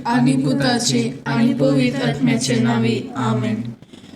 आनी पुताचे आनी पवित्र आत्म्याचे नांवी, आमेन.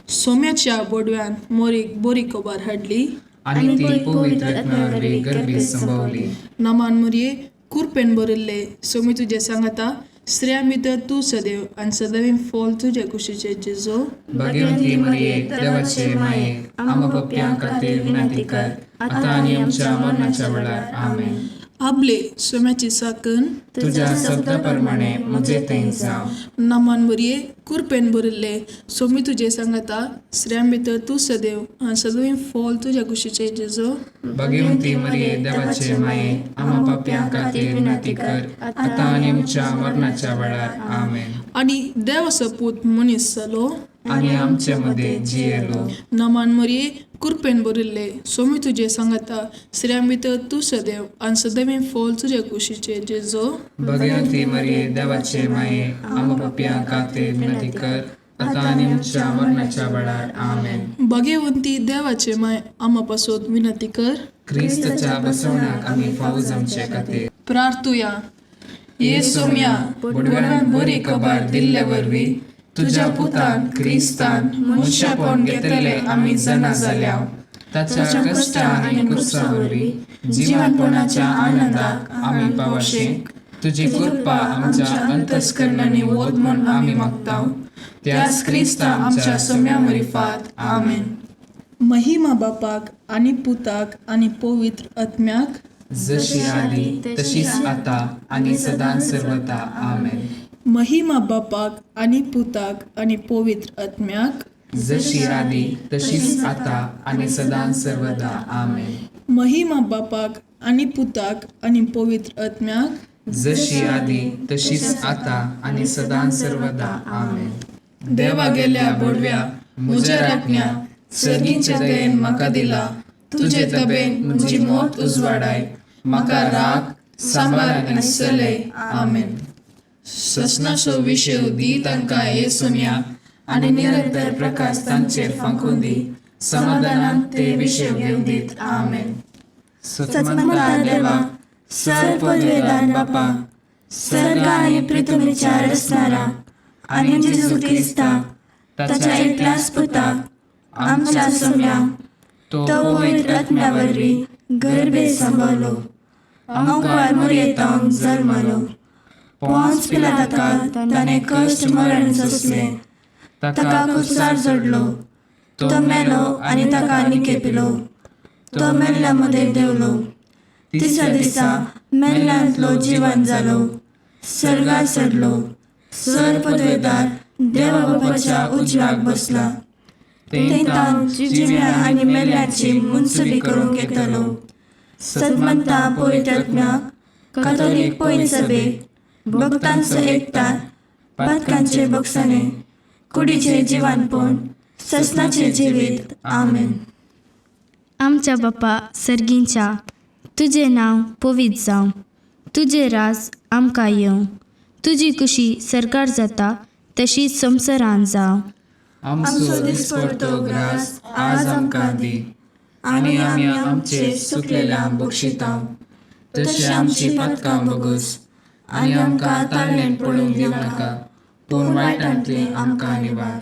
सोम्याच्या बोडव्यान मोरीक बरी खबर हाडली आनी ती पवित्र आत्म्या वरवीं गर्भीत संभवली. नमान मुरये, कुरपेन भरिल्ले, सोमी तुजें सांगाता, स्त्रियां भितर तूं सदैव आनी सदैव फॉल तुजे कुशीचे जेजो. भगवंती मरिये, देवाचे माये, आम्हा पाप्यां खातीर विनंती कर, आतां आनी आमच्या मरणाच्या वेळार. आमेन. आबले सोम्याची साकन तुज्या शब्दा प्रमाणे म्हजे थंय जावं. नमान मुरये, कुरपेन भरिल्ले, सोमी तुजें सांगाता, स्त्रियां भितर तूं सदैव आनी सदैव फॉल तुज्या कुशीचे जेजो. भगवंती मरिये, देवाचे माये, आम्हा पाप्यां खातीर विनंती कर, आतां आनी आमच्या मरणाच्या वेळार. आमेन. आनी देवाचो पूत मनीस जालो आनी आमचे मदें जियेलो. नमान मरिये, कुरपेन भरिल्ले, सोमी तुजें सांगाता, स्त्रियां भितर तूं सदैव आनी सदैव फॉल तुज्या कुशीचे जेजो. भगवंती मरिये, देवाचे माये, आम्हा पाप्यां खातीर विनंती कर, आतां आनी आमच्या मरणाच्या वेळार. आमेन. भाग्यवंती देवाचे माय, आमा पासत विनंती कर क्रिस्ताच्या बसवण्याक आमी फावो जावचे खातीर. प्रार्थुया. ये सोम्या, बोडव्यान बरी खबर दिल्ले वरवीं तुज्या पुतान क्रिस्तान मनशापण घेतले आमी जाणा जाल्या. ताच्या कश्टा आनी कुर्सा वरवीं जिवनपणाच्या आनंदाक आमी पावशे तुजी कृपा आमच्या अंतस्करणांनी वत म्हूण आमी मागता, त्याच क्रिस्ता आमच्या सोम्या मरिफात. आमेन. महिमा बापाक आनी पुताक आनी पवित्र आत्म्याक, जशी आदी तशीच आता आनी सदां सर्वता. आमेन. महिमा बापाक आनी पुताक आनी पवित्र आत्म्याक, जशी आदी तशीच आता आनी सदां सर्वदा. आमेन. महिमा बापाक आनी पुताक आनी पवित्र आत्म्याक, जशी आदी तशीच आता आनी सदां सर्वदा. आमेन. देवा गेल्या बोडव्या, म्हज्या राखण्या, सर्गीच्या दयेन म्हाका दिला तुजे तबेन म्हजी मोत उजवाडाय, म्हाका राग सांबार आनी चलय. आमेन. ससनाचो विशय दी तांकां हे सोम्या आनी निरंतर प्रकाश तांचेर फांकून दी, समाधानान ते विशय घेवन दीत. आमेन. सतमंता देवा, सर पदवेदार बापा, सर्ग आनी पृथ्वीच्या रचणारा आनी जेजू क्रिस्ता ताच्या एकल्याच पुता आमच्या सोम्या, तो तो पवित्र आत्म्या वरवीं गर्भे संभवलो, अंकुर मुरयेतावन जल्मलो, पोंच पिलाताका ताणें कश्ट मरण सोंसलें, ताका कुसार जोडलो, तो मेलो आनी ताका निकेपिलो, तो मेल्ल्या मदें देंवलो, तिसऱ्या दिसा मेल्ल्यांतलो जिवन जालो, सर्गार चडलो, सर पदवेदार देवा बापाच्या उजव्याक बसला, थंय जिव्या आनी मेल्ल्याची मुनसुबी करूंक येतलो. सतमंता पवित्र आत्म्याक, कातोलीक पवित्र सभेक, भक्तांचो एकतार, पातकांचे बक्षाणे, कुडीचे जिवानपण, ससनाचे जिवीत. आमेन. आमच्या बापा सर्गींच्या, तुजें नांव पवित्र जावं, तुजें राज आमकां येवं, तुजी कुशी सरकार जाता तशी संवसारान जावं. आमचो दिसपडतो ग्रास आज आमकां दी, आनी आमी आमचे सुकलेल्या बक्षितांव, तशें आमची पातकां बगस, आनी आमकां ताळणेन पडूंक दिवं नाका, पूण वायटांतले आमकां निवार.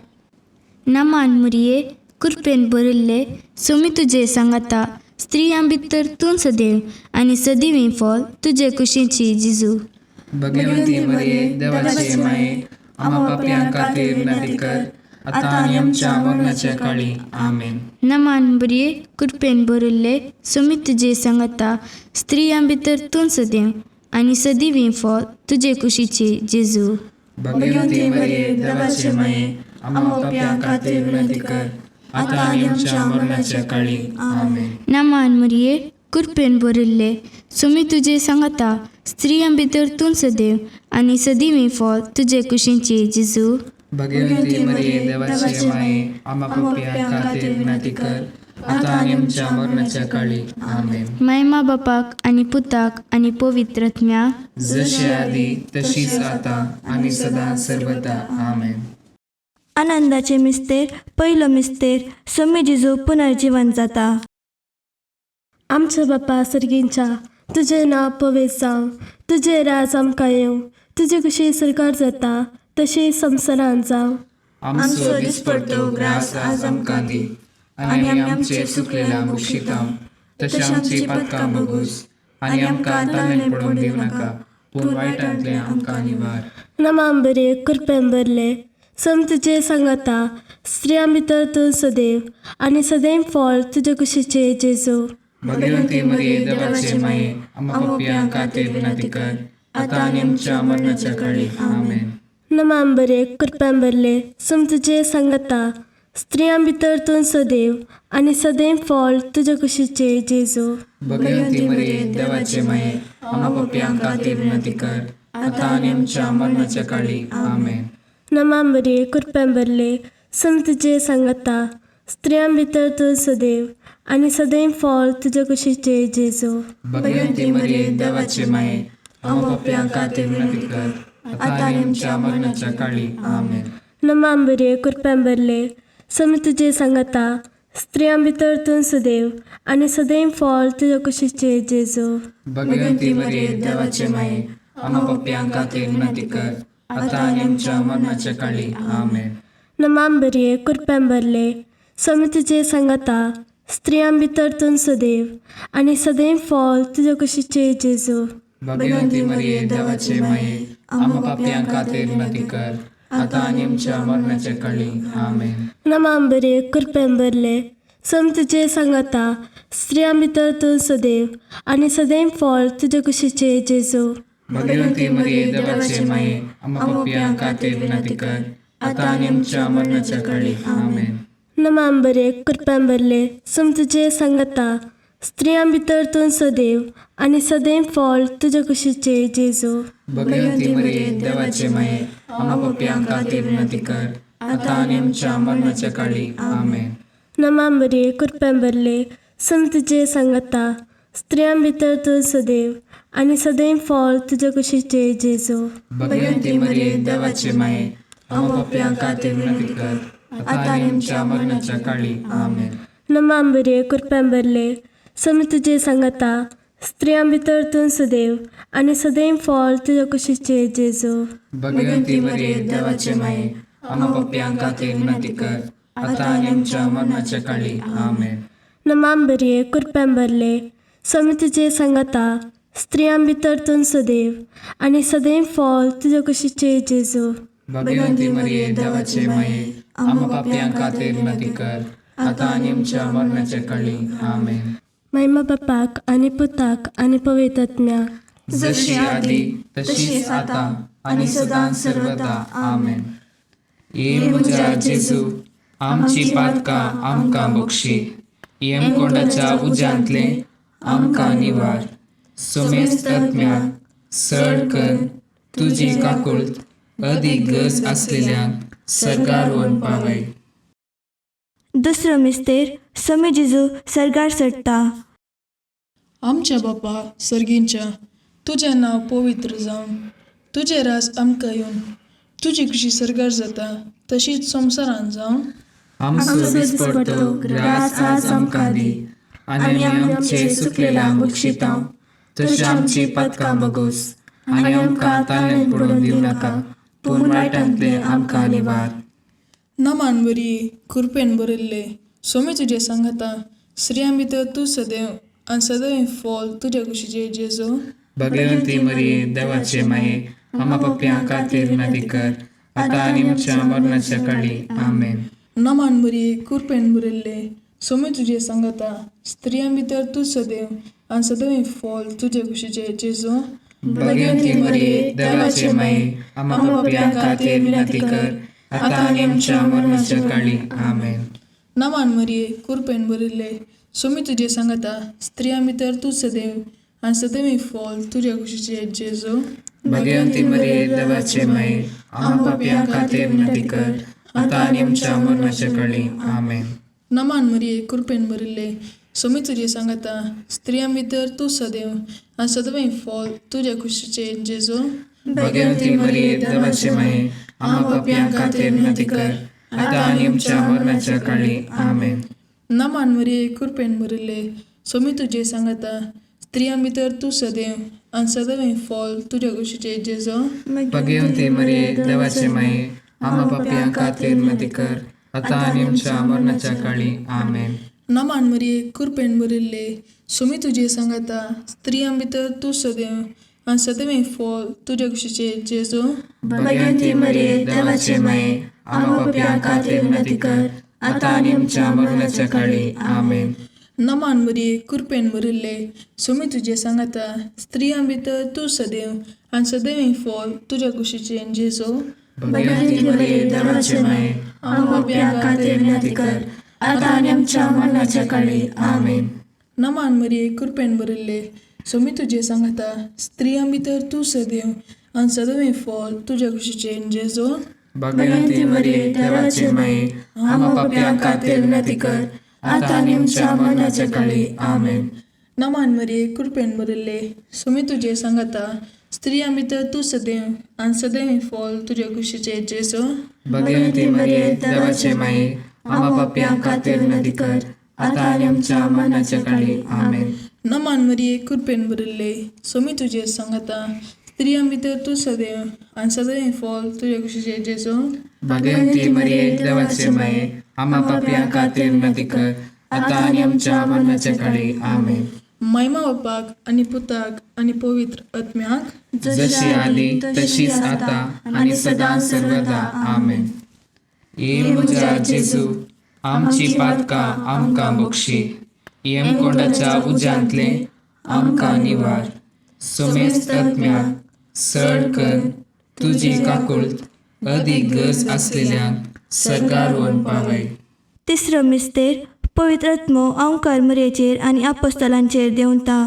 नमान मुरये, कुरपेन भरिल्ले, सोमी तुजे सांगाता, स्त्रियां भितर तूं सदैव आनी सदैव फॉल तुजे कुशीची जिजू. भगवंती मरिये, देवाचे माये, आम्हा पापयां खातीर विनंती कर, आतां आनी आमच्या मरणाच्या काळी. आमेन. नमान बरये, कुरपेन भरिल्ले, सोमी तुजे सांगाता, स्त्रियां भितर तूं सदैव आनी सदैव फॉल तुजे कुशीची जेजू. भगवंती मरिये, देवाचे माये, आम्हा पापयां खातीर विनंती कर, आतां आनी आमच्या मरणाच्या काळी. आमेन. नमान मरिये, कुरपेन भरिल्ले, सोमी तुजे सांगाता, स्त्रियां भितर तूं सदैव आनी सदैव फॉल तुजे कुशीची जेजू. भगवंती मरिये, देवाचे माये, आम्हा पापयां खातीर विनंती कर, आतां आनी आमच्या मरणाच्या काळी. आमेन. मायमा बापाक आनी पुताक आनी पवित्र आत्म्याक, जशी आदी तशीच आता आनी सदां सर्वदा. आमेन. आनंदाचे मिस्तेर, पयलो मिस्तेर, सोमी जेजू पुनर्जीवन जाता. आमच्या बापा सर्गींच्या, तुजें नांव पवित्र जावं, तुजें राज आमकां येवं, तुजे कशी सरकार जाता तशें संवसारांत जावं. आमचो दिसपडतो ग्रास आज आमकां दी आनी आमी आमचे चुकलेल्या बक्षितांव तशें आमची पातकां बगूस आनी आमकां ताणें पडोवन दिवं नाका पूण वायटांतलें आमकां निवार. नमाम बरे कृपेन भरले सम तुजे सांगाता स्त्रियां भितर तूं सदैव आनी सदैव फळ तुजे कुशीचे जेजू. भगवंती मरिये देवाचे माये आम्हा पापयां खातीर विनंती कर आतां आनी आमच्या मरणाच्या काळी. आमेन. नमाम बरे कृपेन भरले सम तुजे सांगाता स्त्रियां भितर तूं सदैव आनी सदैव फळ तुजे कुशीचे जेजू. भगवंती मरिये देवाचे माये आम्हा पापयां खातीर विनंती कर आतां आनी आमच्या मरणाच्या काळी. आमेन. नमाम बरे कृपेन भरले सम तुजे सांगाता स्त्रियां भितर तूं सदैव आनी सदैव फळ तुजे कुशीचे जेजू. भगवंती मरिये देवाचे माये आम्हा पापयां खातीर विनंती कर आतां आनी आमच्या मरणाच्या काळी. आमेन. नमाम बरे कृपेन भरले सम तुजे सांगाता स्त्रियां भितर तूं सदैव आनी सदैव फळ तुजे कुशीचे जेजू. भगवंती मरिये देवाचे माये आम्हा पापयां खातीर विनंती कर आतां आनी आमच्या मरणाच्या काळी. आमेन. नमाम बरे कृपेन भरले सम तुजे सांगाता स्त्रियां भितर तूं सदैव आनी सदैव फळ तुजे कुशीचे जेजू. भगवंती मरिये देवाचे माये आम्हा पापयां खातीर विनंती कर आतां आनी आमच्या मरणाच्या काळी. आमेन. नमाम बरे कृपेन भरले सम तुजे सांगाता स्त्रियां भितर तूं सदैव आनी सदैव फळ तुजे कुशीचे जेजू. भगवंती मरिये देवाचे माये आम्हा पापयां खातीर विनंती कर आतां आनी आमच्या मरणाच्या काळी. आमेन. नमाम बरे कृपेन भरले सम तुजे सांगाता स्त्रियां भितर तूं सदैव आनी सदैव फळ तुजे कुशीचे जेजू. भगवंती मरिये देवाचे माये आम्हा पापयां खातीर विनंती कर आतां आनी आमच्या मरणाच्या काळी. आमेन. नमाम बरे कृपेन भरले सम तुजे सांगाता स्त्रियां भितर तूं सदैव आनी सदैव फळ तुजे कुशीचे जेजू. भगवंती मरिये देवाचे माये आम्हा पापयां खातीर विनंती कर आतां आनी आमच्या मरणाच्या काळी. आमेन. नमाम बरे कृपेन भरले सम तुजे सांगाता स्त्रियां भितर तूं सदैव आनी सदैव फळ तुजे कुशीचे जेजू. भगवंती मरिये देवाचे माये आम्हा पापयां खातीर विनंती कर आतां आनी आमच्या मरणाच्या काळी. आमेन. नमाम बरे कृपेन भरले सम तुजे सांगाता स्त्रियां भितर तूं सदैव आनी सदैव फळ तुजे कुशीचे जेजू. भगवंती मरिये देवाचे माये आम्हा पापयां खातीर विनंती कर आतां आनी आमच्या मरणाच्या काळी. आमेन. महिमा बापाक आनी पुताक आनी पवित्र आत्म्याक, जशी आदी तशीच आतां आनी सदां सर्वदा. आमेन. ये म्हज्या जेजू आमची पातकां आमकां बक्षी यमकोंडाच्या उज्यांतलें आमकां निवार सोमेस्त आत्म्याक सड कर तुजी काकुळट अदीक गरज आसलेल्यांक सर्गार व्हरून पावय. दुसरो मिस्तेर समी जेजू सर्गार चडटा. आमच्या बापा सर्गींच्या तुजें नांव पवित्र जावं, तुजें राज आमकां येवन, तुजी खुशी सर्गार जाता तशीच संवसारांत जावं. आमचो दिसपडतो ग्रास आज आमकां दी आनी आमी आमचे चुकलेल्या बक्षितांव तशें आमची पातकां बगोस आनी आमकां ताणें पडोवन दिवं नाका पूण वायटांतलें आमकां निवार. नमान बरी कृपेन भरिल्ले सोमी तुजें सांगाता स्त्रियां भितर तूं सदैव आनी सदैव फळ तुज्या कुशीचे जेजू. भगवंती मरिये देवाचे माये आम्हा पापयां खातीर विनंती कर आतां आनी आमच्या मरणाच्या काळी. आमेन. नमान बरी कृपेन भरिल्ले सोमी तुजें सांगाता स्त्रियां भितर तूं सदैव आनी सदैव फळ तुजे कुशीचे जेजू. भगवंती मरिये देवाचे माये आम्हा पापयां खातीर विनंती कर आतां आनी आमच्या मरणाच्या काळी. आमेन. नमान मरिये कृपेन भरिल्ले सोमी तुजें सांगाता स्त्रियां भितर तूं सदैव आनी सदैव फळ तुज्या कुशीचे जेजू. भगवंती मरिये देवाचे माये आम्हा पापयां खातीर विनंती कर आतां आनी आमच्या मरणाच्या काळी. आमेन. नमान मरिये कृपेन भरिल्ले सोमी तुजें सांगाता स्त्रियां भितर तूं सदैव आनी सदैव फळ तुज्या कुशीचे जेजू. भगवंती मरिये देवाचे माये आम्हा पापयां खातीर विनंती कर आतां आनी आमच्या मरणाच्या काळी. आमेन. नमान मरिये कृपेन भरिल्ले सोमी तुजें सांगाता स्त्रियां भितर तूं सदैव आनी सदैव फॉल तुज्या कुशीचे जेजो. भगवती मरिये, देवाचे माये, आम्हा पापयां खातीर विनंती कर, आतां आनी आमच्या मरणाच्या काळी. आमेन. नमान मरिये, कृपेन भरिल्ले, सुमी तुजे सांगाता, स्त्रियां भितर तूं सदैव आनी सदैव फॉल तुज्या कुशीचे जेजो. भगवती मरिये, देवाचे माये, आम्हा पापयां खातीर विनंती कर, आतां आनी आमच्या मरणाच्या काळी. आमेन. नमान मरिये, कृपेन भरिल्ले, सुमी तुजे सांगाता, स्त्रियां भितर तूं सदैव आनी सदैव फॉल तुज्या कुशीचे जेजो. भगवती मरिये, देवाचे माये, आम्हा पापयां खातीर विनंती कर, आतां आनी आमच्या मरणाच्या काळी. आमेन. नमान मरिये, कृपेन भरिल्ले, सुमी तुजे सांगाता, स्त्रियां भितर तूं सदैव आनी सदैव फॉल तुज्या कुशीचे जेजो. भगवती मरिये, देवाचे माये, आम्हा पापयां खातीर विनंती कर, आतां आनी आमच्या मरणाच्या काळी. आमेन. नमान मरिये, कृपेन भरिल्ले, सुमी तुजे सांगाता, स्त्रियां भितर तूं सदैव आनी सदैव फॉल तुज्या कुशीचे जेजो. भगवती मरिये, देवाचे माये, आम्हा पापयां खातीर विनंती कर, आतां आनी आमच्या मरणाच्या काळी. आमेन. नमान मरिये, कृपेन भरिल्ले, सुमी तुजे सांगाता, स्त्रियां भितर तूं सदैव आनी सदैव फॉल तुज्या कुशीचे जेजो. भगवती मरिये, देवाचे माये, आम्हा पापयां खातीर विनंती कर, आतां आनी आमच्या मरणाच्या काळी. आमेन. महिमा बापाक आनी पुताक आनी पवित्र आत्म्याक, जशी आदी तशीच आता आनी सदां सर्वदा. आमेन. ये म्हज्या जेजू, आमची पातकां आमकां बक्षी, यमकोंडाच्या उज्यांतले आमकां निवार, समेस्त आत्म्याक सड कर तुजी काकुळट अदीक गरज आसलेल्यांक सर्गार व्हरून पावय. तिसरो मिस्तेर, पवित्र आत्मो अंकार मरेचेर आनी आपोस्तलांचेर देंवता.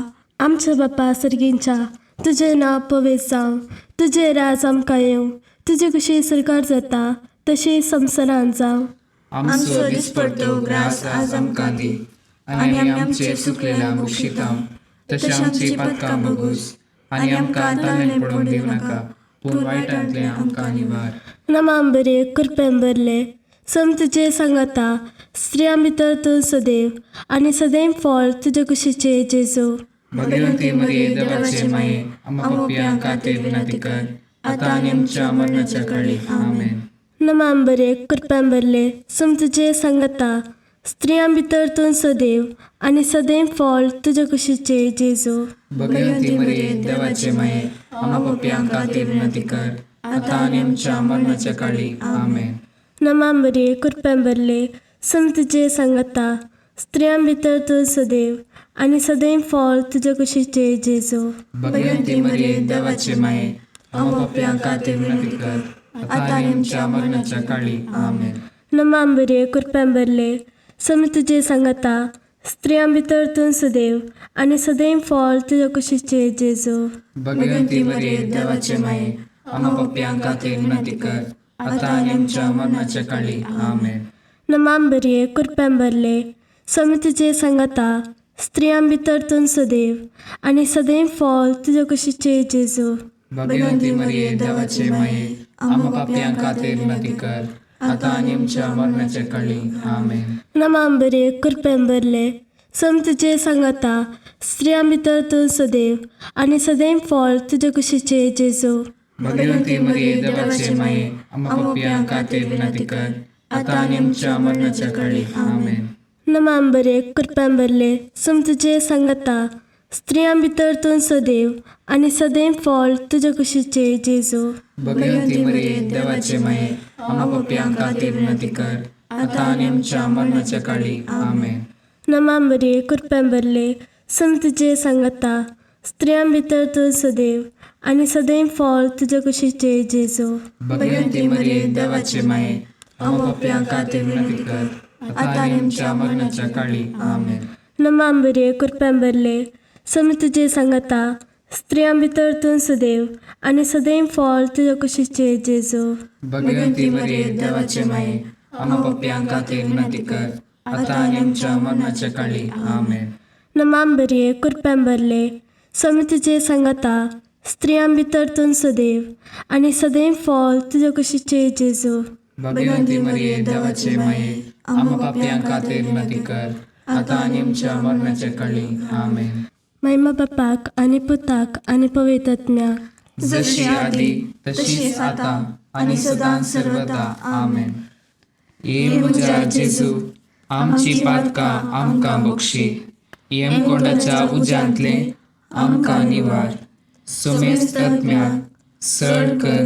आमच्या बापा सर्गींच्या, तुजें नांव पवित्र जावं, तुजें राज आमकां येवं, तुजी कुशी सरकार जाता तशी संवसारांत जावं. आमचो दिसपडतो ग्रास आज आमकां दी, आनी आमी आमचे चुकलेल्या बक्षिता तशें आमची पातकां बगूस, आनी आमकां ताणें पडोवंक दिवं नाका, पूण वायटांतलें आमकां निवार. नमाम बरे, कृपेन भरले, सम तुजे सांगाता, स्त्रियां भितर तूं सदैव आनी सदैव फळ तुजे कुशीचे जेजू. भगवती मरिये, देवाचे माये, आम्हा पापयां खातीर विनंती कर, आतां आनी आमच्या मरणाच्या काळी. आमेन. नमाम बरे, कृपेन भरले, सम तुजे सांगाता, स्त्रियां भितर तूं सदैव आनी सदैव फळ तुजे कुशीचे जेजू. भगवती मरिये, देवाचे माये, आम्हा पापयां खातीर विनंती कर, आतां आनी आमच्या मरणाच्या काळी. आमेन. नमाम बरे, कृपेन भरले, सम तुजे सांगाता, स्त्रियां भितर तूं सदैव आनी सदैव फळ तुजे कुशीचे जेजू. भगवती मरिये, देवाचे माये, आम्हा पापयां खातीर विनंती कर, आतां आनी आमच्या मरणाच्या काळी. आमेन. नमाम बरे, कृपेन भरले, सम तुजे सांगाता, स्त्रियां भितर तूं सदैव आनी सदैव फळ तुजे कुशीचे जेजू. भगवती मरिये, देवाचे माये, आम्हा पापयां खातीर विनंती कर, आतां आनी आमच्या मरणाच्या काळी. आमेन. नमाम बरे, कृपेन भरले, सम तुजे सांगाता, स्त्रियां भितर तूं सदैव आनी सदैव फळ तुजे कुशीचे जेजू. भगवती मरिये, देवाचे माये, आम्हा पापयां खातीर विनंती कर, आतां आनी आमच्या मरणाच्या काळी. आमेन. नमाम बरे, कृपेन भरले, सम तुजे सांगाता, स्त्रियां भितर तूं सदैव आनी सदैव फळ तुजे कुशीचे जेजू. भगवती मरिये, देवाचे माये, आम्हा पापयां खातीर विनंती कर, आतां आनी आमच्या मरणाच्या काळी. आमेन. नमाम बरे, कृपेन भरले, सम तुजे सांगाता, स्त्रियां भितर तूं सदैव आनी सदैव फळ तुजे कुशीचे जेजू. भगवती मरिये, देवाचे माये, आम्हा पापयां खातीर विनंती कर, आतां आनी आमच्या मरणाच्या काळी. आमेन. नमाम बरे, कृपेन भरले, सम तुजे सांगाता, स्त्रियां भितर तूं सदैव आनी सदैव फळ तुजे कुशीचे जेजू. भगवती मरिये, देवाचे माये, आम्हा पापयां खातीर विनंती कर, आतां आनी आमच्या मरणाच्या काळी. आमेन. नमाम बरे, कृपेन भरले, सम तुजे सांगाता, स्त्रियां भितर तूं सदैव आनी सदैव फळ तुजे कुशीचे जेजू. भगवती मरिये, देवाचे माये, आम्हा पापयां खातीर विनंती कर, आतां आनी आमच्या मरणाच्या काळी. आमेन. नमाम बरे, कृपेन भरले, सम तुजे सांगाता, स्त्रियां भितर तूं सदैव आनी सदैव फळ तुजे कुशीचे जेजू. भगवती मरिये, देवाचे माये, आम्हा पापयां खातीर विनंती कर, आतां आनी आमच्या मरणाच्या काळी. आमेन. महिमा बापाक आनी पुताक आनी पवित्र आत्म्याक. जशी आदी तशीच आता आनी सदां सर्वदा. आमेन. ये म्हज्या जेजू, आमची पातकां आमकां बक्षी, यमकोंडाच्या उज्यांतले आमकां निवार, सुमेस्त आत्म्याक सड कर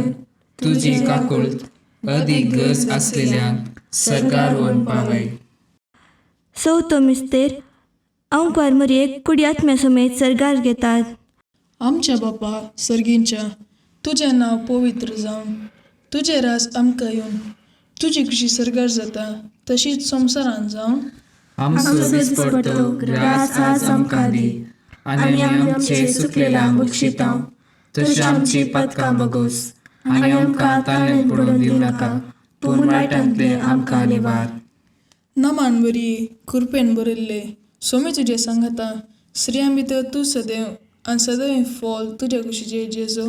तुजी काकुळट अदीक गरज आसलेल्यांक सरकार व्हरून पावय. चवथो मिस्तेर अंकुवार मरयेक कुडी आत्म्या समेत सर्गार घेतात. आमच्या बापा सर्गींच्या, तुजें नांव पवित्र जावं, तुजें राज आमकां येवन, तुजी खुशी सर्गार जाता तशीच संवसारांत जावं. आमचो दिसपडतो ग्रास आज आमकां दी आनी आमी आमचे चुकलेल्यांक बक्षिता तशी आमची पातकां बगोस आनी आमकां ताळ्यांत पडून दिवं नाका, पूण वायटांतले आमकां निवार. नमान बरी कृपेन भरिल्ले, सोमी तुजें सांगाता, स्त्रियां भितर तूं सदैव आनी सदैव फॉल तुज्या कुशीचे जेजू.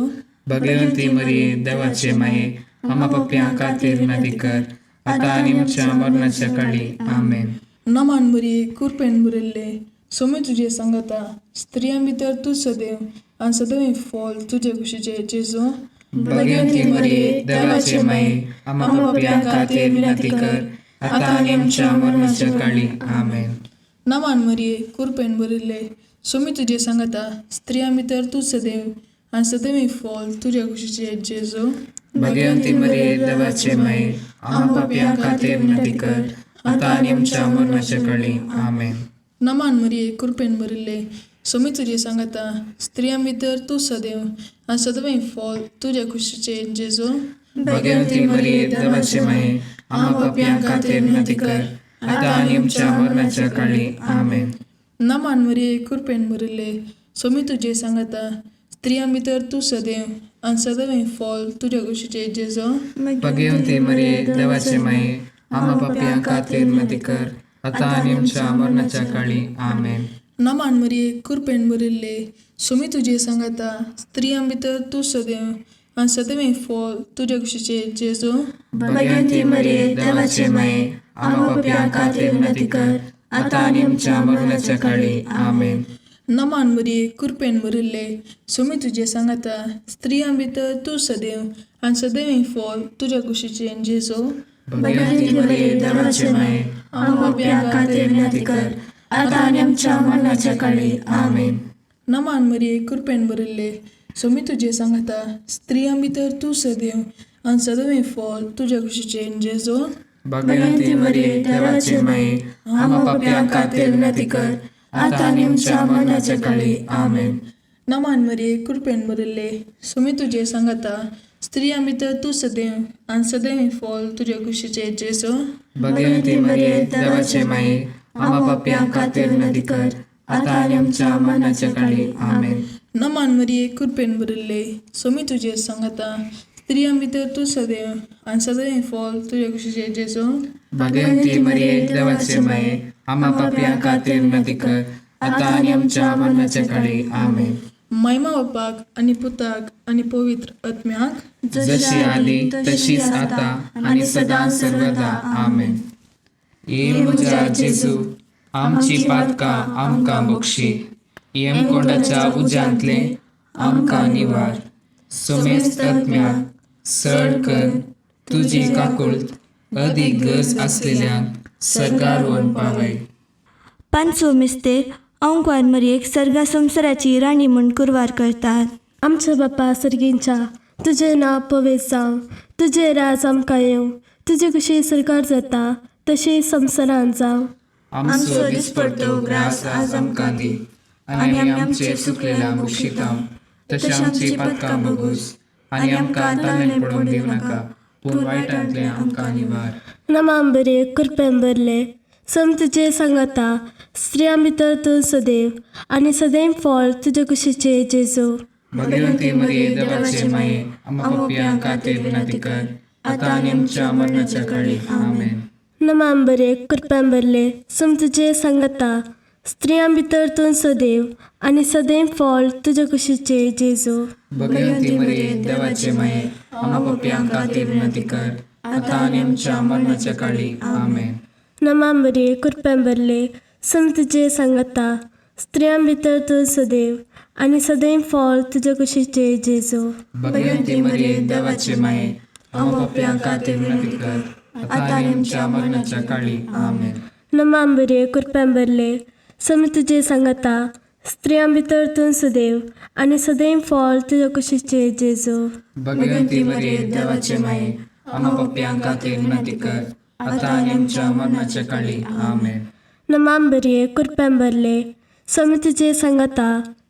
भगवंती मरिये, देवाचे माये, आमा पप्प्यां खातीर विनंती कर, आतां आनी आमच्या मरणाच्या काळी. आमेन. नमान बरी कृपेन भरिल्ले, सोमी तुजें सांगाता, स्त्रियां भितर तूं सदैव आनी सदैव फॉल तुज्या कुशीचे जेजू. भगवंती मरिये, देवाचे माये, आमा पप्प्यां खातीर विनंती कर, आतां आनी आमच्या मरणाच्या काळी. आमेन. नमान मरिये कृपेन भरिल्ले, सोमी तुजें सांगाता, स्त्रियां भितर तूं सदैव आनी सदैव फॉल तुज्या कुशीचे जेजू. भगवंती मरिये, देवाचे माये, आमा पापयां खातीर विनंती कर, आतां आनी आमच्या मरणाच्या काळी. आमेन. नमान मरिये कृपेन भरिल्ले, सोमी तुजें सांगाता, स्त्रियां भितर तूं सदैव आनी सदैव फॉल तुज्या कुशीचे जेजू. भगवंती मरिये, देवाचे माये, आमा पापयां खातीर विनंती कर, आतां आनी आमच्या मरणाच्या काळी. आमेन. नमान मरिये कृपेन भरिल्ले, सोमी तुजें सांगाता, स्त्रियां भितर तूं सदैव आनी सदैव फॉल तुज्या कुशीचे जेजू. भगवंती मरिये, देवाचे माये, आमा पापयां खातीर विनंती कर, आतां आनी आमच्या मरणाच्या काळी. आमेन. नमान मरिये कृपेन भरिल्ले, सोमी तुजें सांगाता, स्त्रियां भितर तूं सदैव आनी सदैव फॉल तुज्या कुशीचे जेजू. भगवंती मरिये, देवाचे माये, आमा पापयां खातीर विनंती कर, आतां आनी आमच्या मरणाच्या काळी. आमेन. नमान मरिये कृपेन भरिल्ले, सोमी तुजें सांगाता, स्त्रियां भितर तूं सदैव आनी सदैव फॉल तुज्या कुशीचे जेजू. भगवंती मरिये, देवाचे माये, आमा पापयां खातीर विनंती कर, आतां आनी आमच्या मरणाच्या काळी. आमेन. नमान मरिये कृपेन भरिल्ले, सोमी तुजें सांगाता, स्त्रियां भितर तूं सदैव आनी सदैव फॉल तुज्या कुशीचे जेजू. भगवंती मरिये, देवाचे माये, आमा पापयां खातीर विनंती कर, आतां आनी आमच्या मरणाच्या काळी. आमेन. नमान मरिये कृपेन भरिल्ले, सोमी तुजें सांगाता, स्त्रियां भितर तूं सदैव आनी सदैव फॉल तुज्या कुशीचे जेजू. भगवंती मरिये, देवाचे माये, आमा पापयां खातीर विनंती कर, आतां आनी आमच्या मरणाच्या काळी. आमेन. नमान मरिये कृपेन भरिल्ले, सोमी तुजें सांगाता, स्त्रियां भितर तूं सदैव आनी सदैव फॉल तुज्या कुशीचे जेजू. भगवंती मरिये, देवाचे माये, आमा पापयां खातीर विनंती कर, आतां आनी आमच्या मरणाच्या काळी. आमेन. महिमा बापाक आनी पुताक आनी पवित्र आत्म्याक, जशी आदी तशीच आता आनी सदां सर्वदा. आमेन. ये म्हज्या जेजू, आमची पातकां आमकां बक्षी, यमकोंडाच्या उज्यांतले आमकां निवार, सुमेस्त आत्म्याक सड कर तुजी काकुळट अदीक गरज आसलेल्यांक सर्गार व्हरून पावय. पांचवो मिस्तेर अंकुवार मरयेक सर्गा संवसाराची राणी म्हूण कुरवार करतात. आमच्या बापा सर्गींच्या, तुजें नांव पवित्र जावं, तुजें राज आमकां येवं, तुजी खुशी सरकार जाता तशी संवसारांत जावं. आमचो दिसपडतो ग्रास आज आमकां दी आनी आमी आमचे चुकलेल्या बक्षिता तशें आमची पातकां बगूस आनी आमकां ताणें पडून दिवं नाका, पूण वायटांतलें आमकां निवार. नमाम बरे कृपेन भरले, सम तुजे सांगाता, स्त्रियां भितर तूं सदैव आनी सदैव फळ तुजे कुशीचे जेजू. भगवंती मरिये, देवाचे माये, आम्हा पापयां खातीर विनंती कर, आतां आनी आमच्या मरणाच्या काळी. आमेन. नमाम बरे कृपेन भरले, सम तुजे सांगाता, स्त्रियां भितर तूं सदैव आनी सदैव फळ तुजे कुशीचे जेजू. भगवंती मरिये, देवाचे माये, आम्हा पापयां खातीर विनंती कर, आतां आनी आमच्या मरणाच्या काळी. आमेन. नमाम बरे कृपेन भरले, सम तुजे सांगाता, स्त्रियां भितर तूं सदैव आनी सदैव फळ तुजे कुशीचे जेजू. भगवंती मरिये, देवाचे माये, आम्हा पापयां खातीर विनंती कर, आता आनी आमच्या मरणाच्या काळी. आमेन. नमा मरिये, कृपेन भरले, स्वामी तुजे सांगाता, स्त्रियां भितर तूं सदैव आनी सदैव फळ तुजे कुशीचे जेजू. भगवंती मरिये, देवाचे माये, आम्हा पापयां खातीर विनंती कर, आता आनी आमच्या मरणाच्या काळी. आमेन. नमा मरिये, कृपेन भरले, स्वामी तुजे सांगाता,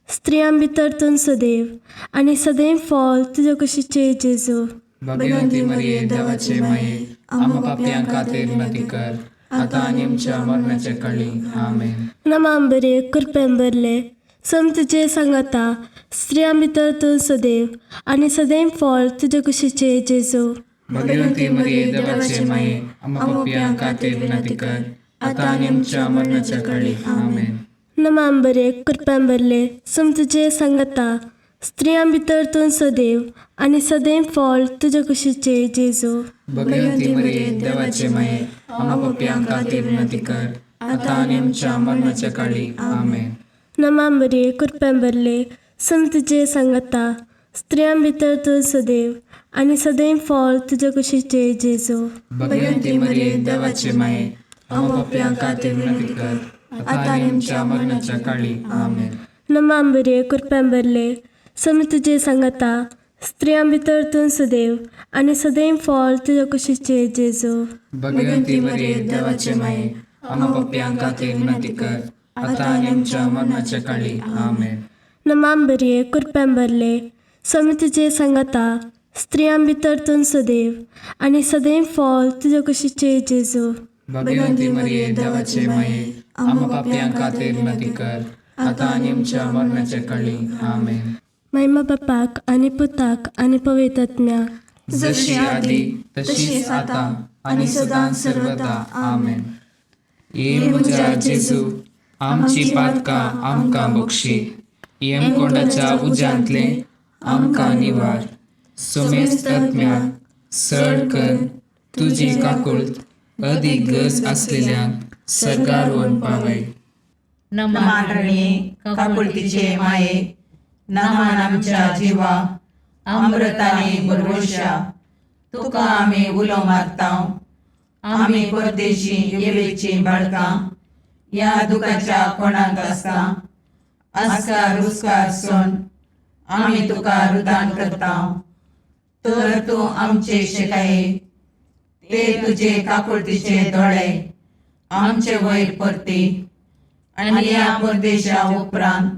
स्त्रियां भितर तूं सदैव आनी सदैव फळ तुजे कुशीचे जेजू. भगवंती मरिये, देवाचे माये, आम्हा पापयां खातीर विनंती कर, आता आनी आमच्या मरणाच्या काळी. आमेन. नमा मरिये, कृपेन भरले, स्वामी तुजे सांगाता, स्त्रियां भितर तूं सदैव आनी सदैव फळ तुजे कुशीचे जेजू. भगवंती मरिये, देवाचे माये, आम्हा पापयां खातीर विनंती कर, आता आनी आमच्या मरणाच्या काळी. आमेन. नमा मरिये, कृपेन भरले, स्वामी तुजे सांगाता, स्त्रियां भितर तूं सदैव आनी सदैव फळ तुजे कुशीचे जेजू. भगवंती मरिये, देवाचे माये, आम्हा पापयां खातीर विनंती कर, आता आनी आमच्या मरणाच्या काळी. आमेन. नमा मरिये, कृपेन भरले, स्वामी तुजे सांगाता, स्त्रियां भितर तूं सदैव आनी सदैव फळ तुजे कुशीचे जेजू. भगवंती मरिये, देवाचे माये, आम्हा पापयां खातीर विनंती कर, आता आनी आमच्या मरणाच्या काळी. आमेन. नमा मरिये, कृपेन भरले, स्वामी तुजे सांगाता, स्त्रियां भितर तूं सदैव आनी सदैव फळ तुजे कुशीचे जेजू. भगवंती मरिये, देवाचे माये, आम्हा पापयां खातीर विनंती कर, आता आनी आमच्या मरणाच्या काळी. आमेन. नमा मरिये, कृपेन भरले, स्वामी तुजे सांगाता, स्त्रियां भितर तूं सदैव आनी सदैव फळ तुजे कुशीचे जेजू. भगवंती मरिये, देवाचे माये, आम्हा पापयां खातीर विनंती कर, आता आनी आमच्या मरणाच्या काळी. आमेन. महिमा बापाक आनी पुताक आनी पवित्र आत्म्याक, जशी आदी तशीच आता आणि सदां सर्वदा. आमेन. ये म्हज्या जेजू, आमची पातकां आमकां बक्षी, येमकोंडाच्या उज्यांतले आमकां निवार, सोमेस्त आत्म्याक सड कर तुजी काकुळत अदीक गरज आसलेल्यांक सर्गार व्हरून पावय. नमान रणये, काकुळतीचे माये, नमान आमच्या जिवा, अमृताने बरवशा, तुका आमी उलो मारता. आमी परदेशी येवेची बाळकां ह्या दुखाच्या कोणाक आसता आस्कार रुस्कार सोन आमी तुका रुदान करता. तर तूं आमचे शेकाये ते तुजे काकुळतीचे दोळे आमचे वयर परती आनी ह्या परदेशा उपरांत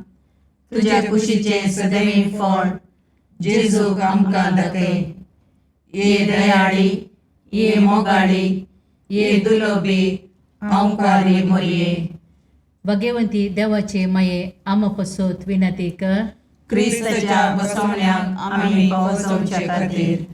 तुज्या कुशीचें सदैव फळ जेजूक आमकां दाखय. ये दयाळी, ये मोगाळी, ये दुलोबी अंकारी मोरये. भगवंती देवाचे माये, आम्हा पसत विनंती कर. क्रिस्ताच्या बसवण्याक आमी पावसवचे खातीर.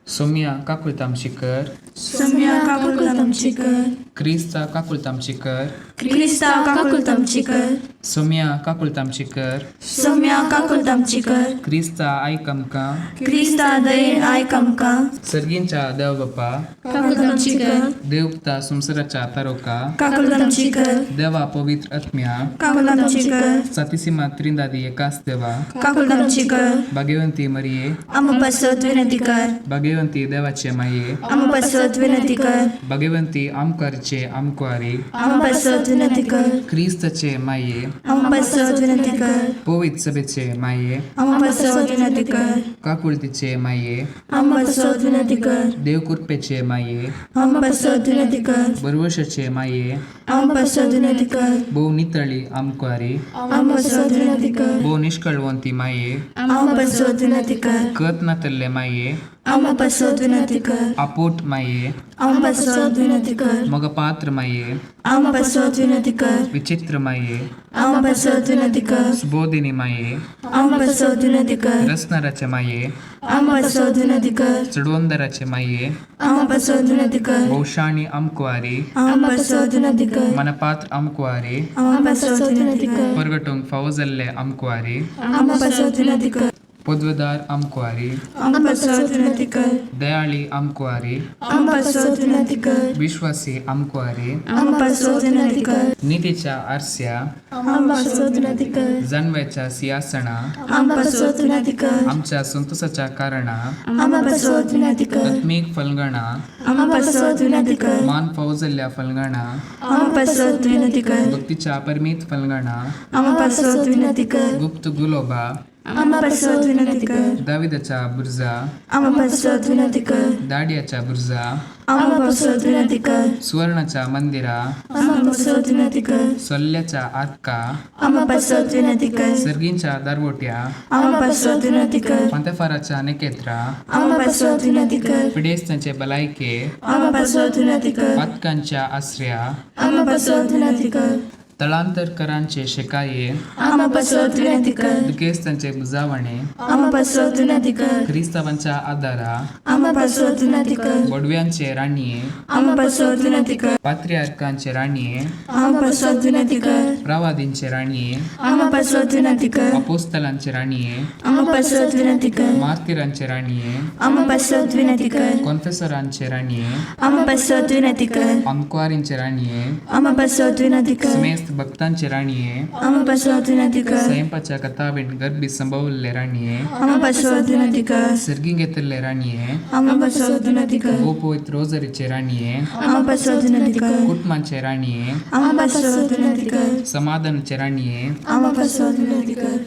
सोम्या काकुळतामशी कर. सोम्या काकुळतामची कर. क्रिस्ता काकुळतामशी कर. क्रिस्ता काकुळतामची कर. सोम्या काकुळतामशी कर. सोम्या काकुळतामची कर. क्रिस्ता आयक आमकां. क्रिस्ता दयेन आयक आमकां. सर्गींच्या देव बापा, काकुळतामची कर. देवता संवसाराच्या तारोका, काकुळतामची कर. देवा पवित्र आत्म्या, काकुळतामची कर. सातीसीमा त्रिंदादी एकाच देवा, काकुळतामची कर. भाग्यवंती मरिये, आम्हा पासत विनंती कर. भाग्यवंती देवाचे माये, आम्हा पासत विनंती कर. भाग्यवंती आमकारचे आमकुवारी, आम्हा पासत विनंती कर. क्रिस्ताचे माये, आम्हा पासत विनंती कर. पवित्र सभेचे माये, आम्हा पासत विनंती कर. काकुळतीचे माये, आम्हा पासत विनंती कर. देवकृपेचे माये, आम्हा पासत विनंती कर. बरवशाचे माये, आम्हा पासत विनंती कर. भोव नितळी आमकुवारी, आम्हा पासत विनंती कर. भोव निष्कळवंती माये, आम्हा पासत विनंती कर. कत नातल्ले माये, आम्हा पासत विनंती कर. आपोट माये, आम्हा पासत विनंती कर. मगपात्र माये, आम्हा पासत विनंती कर. विचित्र माये, आम्हा पासत विनंती कर. सुबोधिनी माये, आम्हा पासत विनंती कर. रसनाराचे माये, आम्हा पासत विनंती कर. चडवंदराचे माये, आम्हा पासत विनंती कर. भोवशाणी आमकुवारी, आम्हा पासत विनंती कर. मनपात्र आमकुवारी, आम्हा पासत विनंती कर. परगटूंक फावो जाल्ले आमकुवारी, आम्हा पासत विनंती कर. पदवेदार आमकुवारी, आमकां पासत विनंती कर. दयाळी आमकुवारी, आमकां पासत विनंती कर. विश्वासी आमकुवारी, आमकां पासत विनंती कर. नितीच्या आरस्या, आमकां पासत विनंती कर. जानव्याच्या सिंहासना, आमकां पासत विनंती कर. आमच्या संतोषाच्या कारणा, आमकां पासत विनंती कर. आत्मीक फलगणा, आमकां पासत विनंती कर. मान फौजल्ल्या फलगणा, आमकां पासत विनंती कर. भक्तीच्या परमीत फलगणा, आमकां पासत विनंती कर. गुप्त गुलोबा, आमकां पासत विनंती कर. दाविदाच्या बुर्जा, आमकां पासत विनंती कर. दाडियाच्या बुर्जा, आमकां पासत विनंती कर. सुवर्णाच्या मंदिरा, आमकां पासत विनंती कर. सोल्ल्याच्या आतका, आमकां पासत विनंती कर. सर्गींच्या दारवोट्या, आमकां पासत विनंती कर. पांतेफाराच्या नेकेत्रा, आमकां पासत विनंती कर. पिडेस्तांचे बलायके, आमकां पासत विनंती कर. पातकांच्या आसऱ्या, आमकां पासत विनंती कर. तळांतरकरांचे शेकाये, आमकां पासत विनंती कर. दुखेस्तांचे बुजावणे, आमकां पासत विनंती कर. क्रिस्तावांच्या आदारा, आमकां पासत विनंती कर. बोडव्यांचे राणये, आमकां पासत विनंती कर. पात्रियार्कांचे राणये, आमकां पासत विनंती कर. प्रवादींचे राणये, आमकां पासत विनंती कर. अपोस्तलांचे राणये, आमकां पासत विनंती कर. मार्तिरांचे राणये, आमकां पासत विनंती कर. कॉन्फेसरांचे राणये, आमकां पासत विनंती कर. अंकवारींचे राणये, आमकां पासत विनंती कर. समेस्त भक्तांचे राणये, आमकां पासत विनंती कर. स्वयंपाच्या कथावीण गर्भी संभवल्ले राणये, आमकां पासत विनंती कर. सर्गी घेतिल्ले राणये, आमकां पासत विनंती कर. गोपवित रोजरीचे राणये, आमकां पासत विनंती कर. कुटुंबाचे राणये, आमकां पासत विनंती कर. समाधानाचे राणये, आमकां पासत विनंती कर.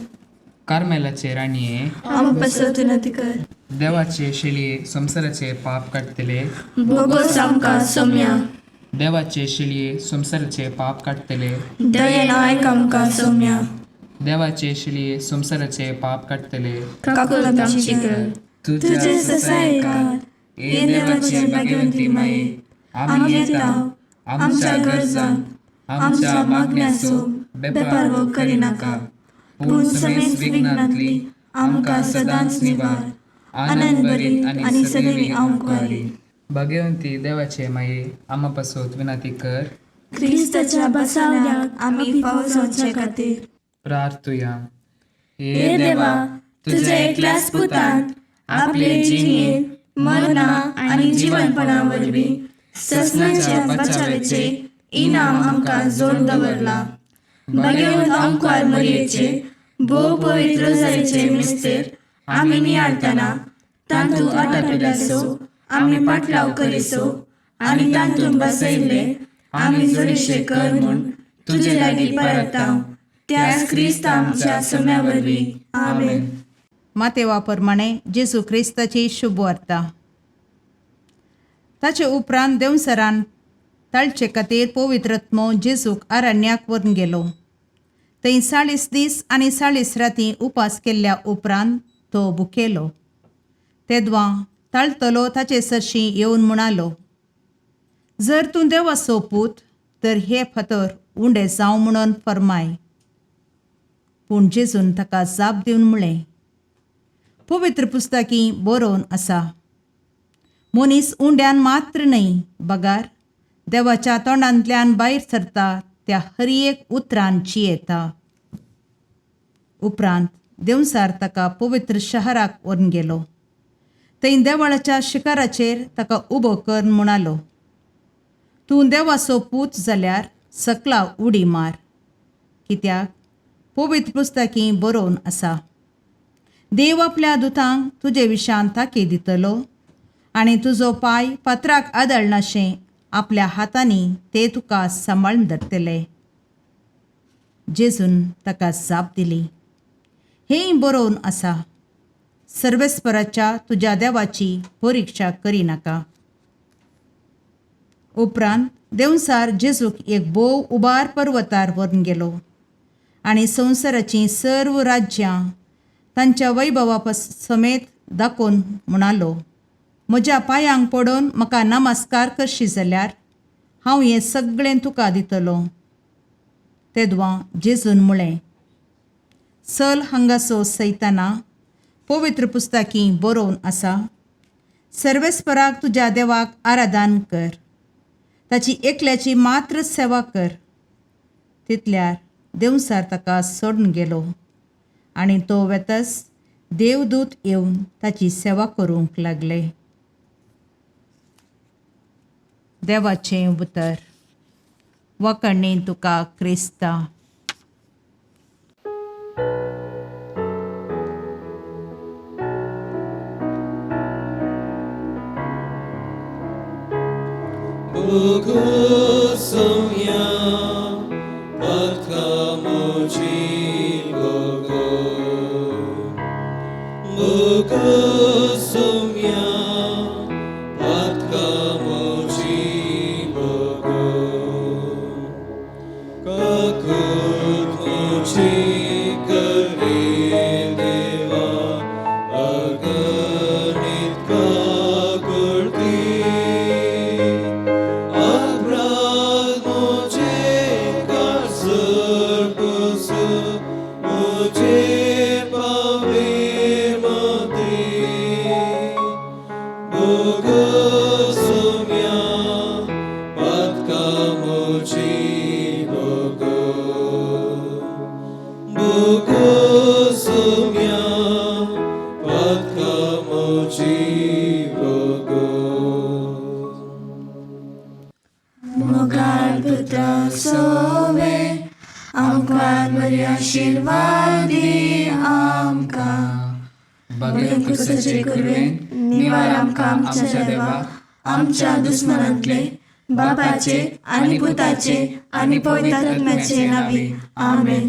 कार्मेलाचे राणये, आमकां पासत विनंती कर. देवाचे शेळये संवसाराचे पाप काडटले, बोगोस आमकां सोम्या. देवाचे शेळये संवसाराचे पाप काडटले, दयेन आयक आमकां सोम्या. देवाचे शेळये संवसाराचे पाप काडटले, काकुळट आमची कर. तुझ्या ससायकात हे देवाचे भाग्यवंती माये, आमी येता आमच्या गरजांक आमच्या मागण्याचो बेपारवो करिनाका, पूण समेस्त विघ्नांतली आमकां सदांच निवार, आनंद भरीत आनी सदैवी आमकुवारी. भाग्यवंती देवाचे माये, आमा पासत विनंती कर. क्रिस्ताच्या बसावण्याक आमी फावो जावचे खातीर. प्रार्थुया. हे देवा, तुझ्या एकल्याच पुतान आपले जिणेन मरणा आनी जिवनपणा वरवीं ससनाच्या बचावेचे इनाम आमकां जोड दवरला. भाग्यवंत आमकार मरयेचे भोव पवित्र जायचे मिस्तेर आमी नियाळतना तांतूत आटापिल्याचो आमी पाटलाव करिसो आनी तांतूत बसयल्ले आमी जोडीशे कर म्हूण तुजे लागीं परताव त्याच क्रिस्त आमच्या सोम्या वरवीं. आमेन. मातेवा प्रमाणे जेजू क्रिस्ताची शुभ वार्ता. ताचे उपरांत देवसरान ताळचे खातीर पवित्रत्मो जेजूक अरण्याक व्हरून गेलो. थंय 40 दीस आनी 40 राती उपास केल्ल्या उपरांत तो भुकेलो. तेदवां ताळतलो ताचे सरशीं येवन म्हणालो, जर तूं देवाचो पूत तर हे फातर उंडे जावं म्हणून फरमाय. पूण जेजून ताका जाप दिवन म्हळें, पवित्र पुस्तकी बरोवन आसा, मनीस उंड्यान मात्र न्हय बगार देवाच्या तोंडांतल्यान भायर सरता त्या हर एक उतरान जियेता. उपरांत देंवचार ताका पवित्र शहराक व्हरून गेलो. थंय देवळाच्या शिखराचेर ताका उबो कर म्हणालो, तूं देवाचो पूत जाल्यार सकला उडी मार, कित्याक पवित्र पुस्तकी बरोवन आसा, देव आपल्या दुतांक तुजे विशान ताकी दितलो आनी तुजो पांय फातराक आदळनाशें आपल्या हातांनी ते तुका सांबाळून धरतले. जेजून ताका जाप दिली, हेंय बरोवन आसा, सर्वेस्पराच्या तुज्या देवाची परिक्षा करिनाका. उपरांत देंवचार जेजूक एक भोव उबार पर्वतार व्हरून गेलो आनी संवसाराचीं सर्व राज्यां तांच्या वैभवा समेत दाखोवन म्हणालो, म्हज्या पांयांक पडून म्हाका नमस्कार करशी जाल्यार हांव हें सगळें तुका दितलो. तेदवां जेजून म्हळें, चल हांगासो सैताना, पवित्र पुस्तकी बरोवन आसा, सर्वेस्पराक तुज्या देवाक आराधन कर, ताची एकल्याची मात्र सेवा कर. तितल्यार देंवचार ताका सोडून गेलो आनी तो वेतस देवदूत येवन ताची सेवा करूंक लागले. देवाचें उतर. वखणी तुका क्रिस्ता. Bogosomia, patkamoji bogo. Bogosomia, patkamoji bogo. Kakut moji kare deva, aganit kakurti. Aprat moje kasar pusu, moje pave mati. Bogosomia, patka moji bogo. Bogosomia, patka moji bogo. मोगाळ पुता सोवे आमकां बरी आशिर्वाद दी आमकां. बगेर क्रिस्ताचे कुरवेन निवार आमकां आमच्या देवा आमच्या दुस्मनांतले, बापाचे आनी पुताचे आनी पवित्र आत्म्याचे नांवी. आमेन.